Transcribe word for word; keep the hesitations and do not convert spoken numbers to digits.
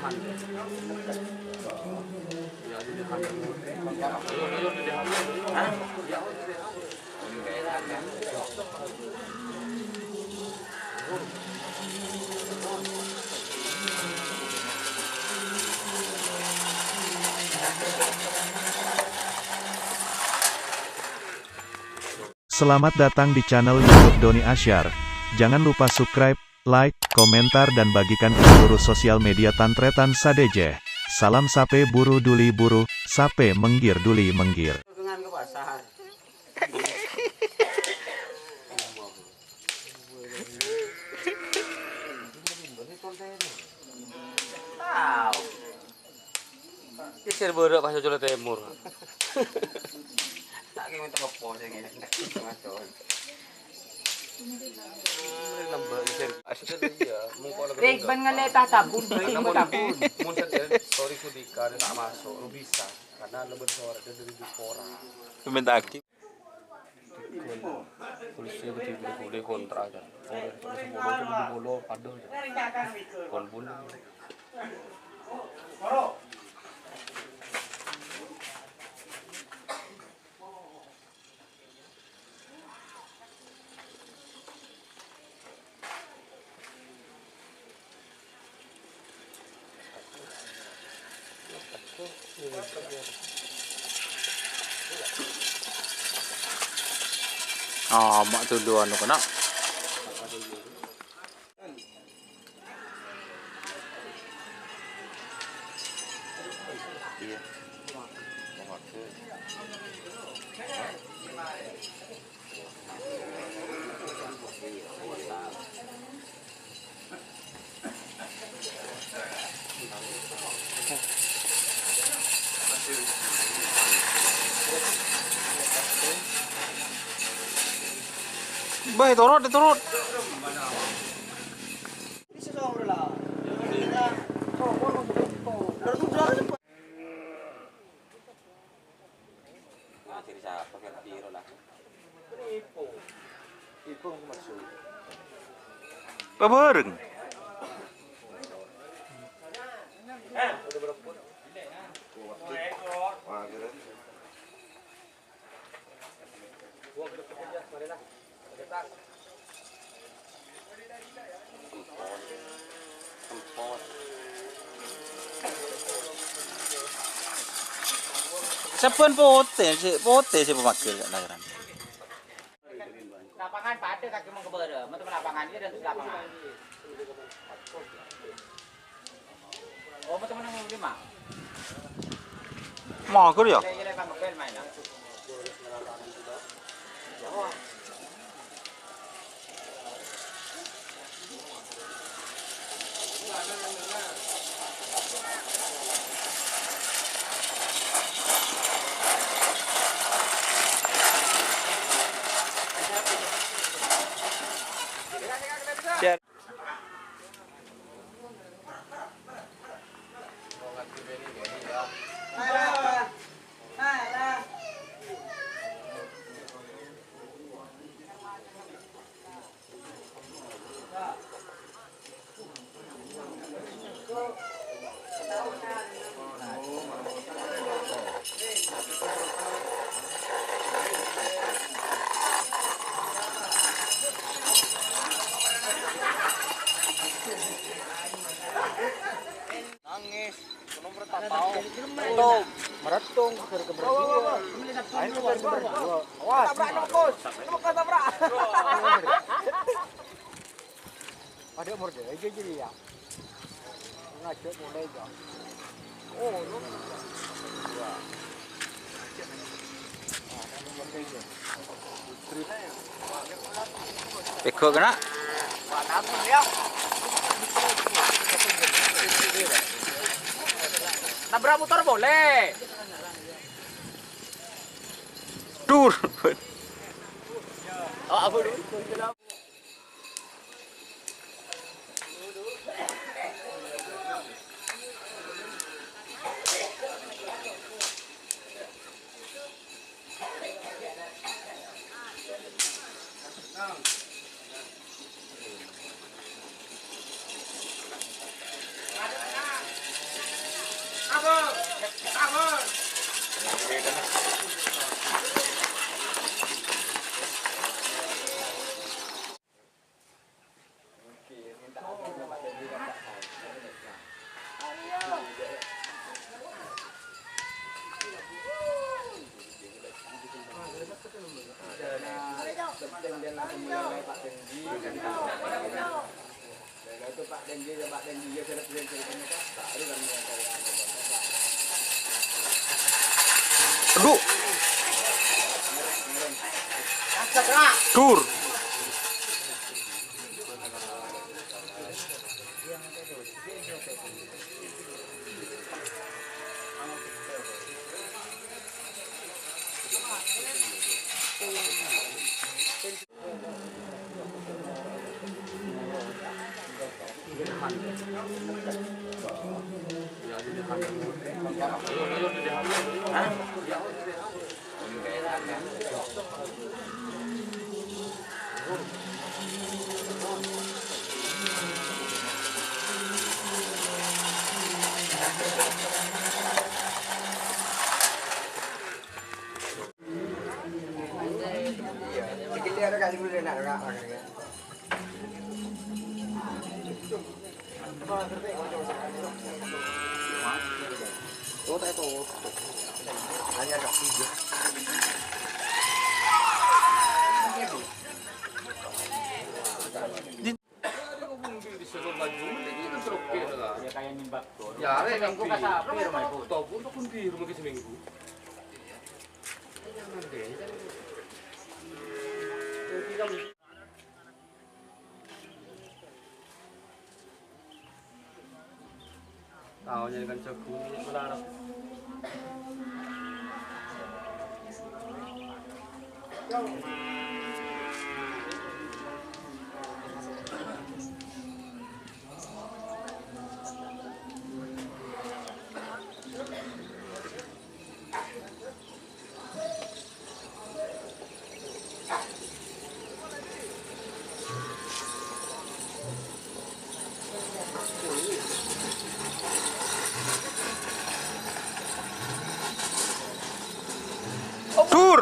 Selamat datang di channel YouTube Doni Asyar. Jangan lupa subscribe, like, komentar, dan bagikan ke seluruh sosial media tan-tarètan sadhâjâ. Salam sapè buru duli buru, sapè mèngghir duli mèngghir. Geser bârâ' pas Colo Tèmor. Tak kira tepo sing ini. Nambah geser. Asli iya, mengko lagi. Rek, ban ngalè ta' tabun, bâi tabun. Mun saja story Sudika tak masuk, lu bisa. Karena lebih suara dari Dipora. Minta aki. Polisi itu di Bulu kontra aja. Polisi Bulu itu di Bulu padha aja. Kon Bulu. Ah, mak tuduh anu kena. Iya. Bah, turut, turut. Pabareng. Sabbhân potè, sè potè sè pamager ka' nagaran. Lapangan padâ kaki mengkebara, metu lapangan ini dan lapangan. Oh, metu menang lima. Mager ya? Iya, iya, kan bel main, ah. Nangis. Meretong. Meretong, gara-gara berdua. Ayo, gara-gara berdua. Awas. Tabrak, nembus. Nembus, tabrak. Ada umur dia, aja jadi ya. Ngajak mulai, ya. Oh, lu. Peggo' kena. Nabrak motor boleh. Dur. Oh, apa dulu? Aduh. Dur. Tao nyarè kan jagung, melarat. Dur.